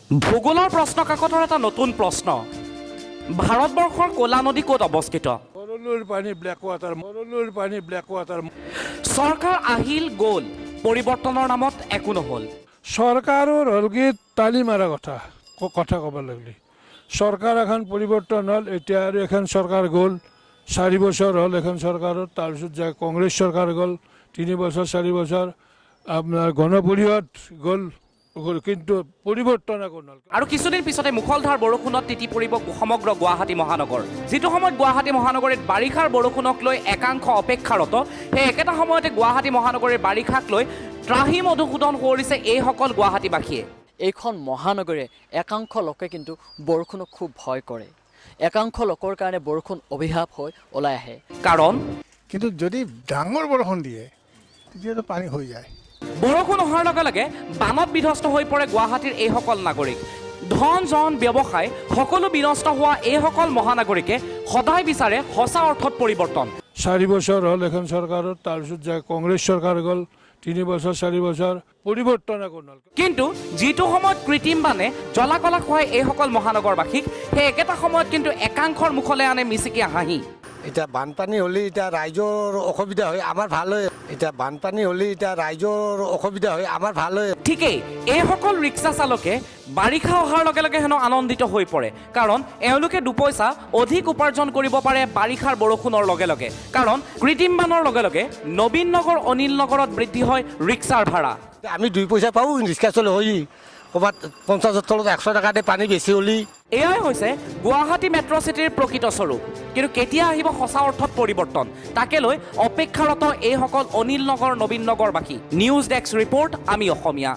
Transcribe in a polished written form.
ভূগোলৰ প্ৰশ্ন কাকতৰ এটা নতুন প্ৰশ্ন, ভাৰতবৰ্ষৰ ক'লা নদী ক'ত অৱস্থিত? ভৰলুৰ পানী ব্লেক ৱাটাৰ, ভৰলুৰ পানী ব্লেক ৱাটাৰ। চৰকাৰ আহিল গ'ল, পৰিৱৰ্তনৰ নামত একো নহ'ল। চৰকাৰৰ হ'ল কি তালি মাৰা কথা, কথা ক'ব লাগিলে চৰকাৰ এখন পৰিৱৰ্তন হ'ল, এতিয়া আৰু এখন চৰকাৰ গ'ল, 4 বছৰ হ'ল এখন চৰকাৰৰ। তাৰপিছত যায় কংগ্ৰেছ চৰকাৰ গ'ল, 3 বছৰ 4 বছৰ, আপোনাৰ গণপৰিষদ গ'ল গ'ল, কিন্তু পৰিৱৰ্তন একো নহ'ল। আৰু কিছুদিন পিছতে মুষলধাৰ বৰষুণত তিতি পৰিব সমগ্ৰ গুৱাহাটী মহানগৰ। যিটো সময়ত গুৱাহাটী মহানগৰীত বাৰিষাৰ বৰষুণক লৈ একাংশ অপেক্ষাৰত, সেই একেটা সময়তে গুৱাহাটী মহানগৰীৰ বাৰিষাক লৈ ত্ৰাহি মধুসূদন সোঁৱৰিছে এইসকল গুৱাহাটীবাসীয়ে। এইখন মহানগৰীৰে একাংশ লোকে কিন্তু বৰষুণক খুব ভয় কৰে। একাংশ লোকৰ কাৰণে বৰষুণ অভিশাপ হৈ ওলাই আহে। কাৰণ কিন্তু যদি ডাঙৰ বৰষুণ দিয়ে, তেতিয়াতো পানী হৈ যায়। বৰষুণ অহাৰ লগে লগে বানত বিধ্বস্ত হৈ পৰে গুৱাহাটীৰ এইসকল নাগৰিক। ধন জন ব্যৱসায় সকলো বিনষ্ট হোৱা এইসকল মহানাগৰিকে সদায় বিচাৰে সঁচা অৰ্থত পৰিৱৰ্তন। 4 বছৰ হ'ল এখন চৰকাৰৰ। তাৰপিছত যায় কংগ্ৰেছ চৰকাৰ গ'ল, 3 বছৰ 4 বছৰ, পৰিৱৰ্তন একো নহ'ল। কিন্তু যিটো সময়ত কৃত্ৰিম বানে জ্বলা কলা খুৱাই এইসকল মহানগৰবাসীক, সেই একেটা সময়ত কিন্তু একাংশৰ মুখলৈ আনে মিচিকীয়া হাঁহি। এতিয়া বানপানী হ'লে এতিয়া ৰাইজৰ অসুবিধা হয়, আমাৰ ভাল হয়। এতিয়া বানপানী হ'লে এতিয়া ৰাইজৰ অসুবিধা হয়, আমাৰ ভাল হয়। ঠিকেই, এইসকল ৰিক্সা চালকে বাৰিষা অহাৰ লগে লগে হেনো আনন্দিত হৈ পৰে, কাৰণ এওঁলোকে দুপইচা অধিক উপাৰ্জন কৰিব পাৰে বাৰিষাৰ বৰষুণৰ লগে লগে। কাৰণ কৃত্ৰিম বানৰ লগে লগে নবীন নগৰ, অনিল নগৰত বৃদ্ধি হয় ৰিক্সাৰ ভাড়া। আমি দুই পইচা পাওঁ ৰিক্সা চলে হৈ, ক'ৰবাত 50ৰ তলত 100 টকাতে পানী বেছি হ'লে। এয়াই হৈছে গুৱাহাটী মেট্ৰ' চিটিৰ প্ৰকৃত স্বৰূপ। কিন্তু কেতিয়া আহিব সঁচা অৰ্থত পৰিৱৰ্তন, তাকে লৈ অপেক্ষাৰত এইসকল অনিল নগৰ, নবীন নগৰবাসী। নিউজ ডেস্ক ৰিপৰ্ট, আমি অসমীয়া।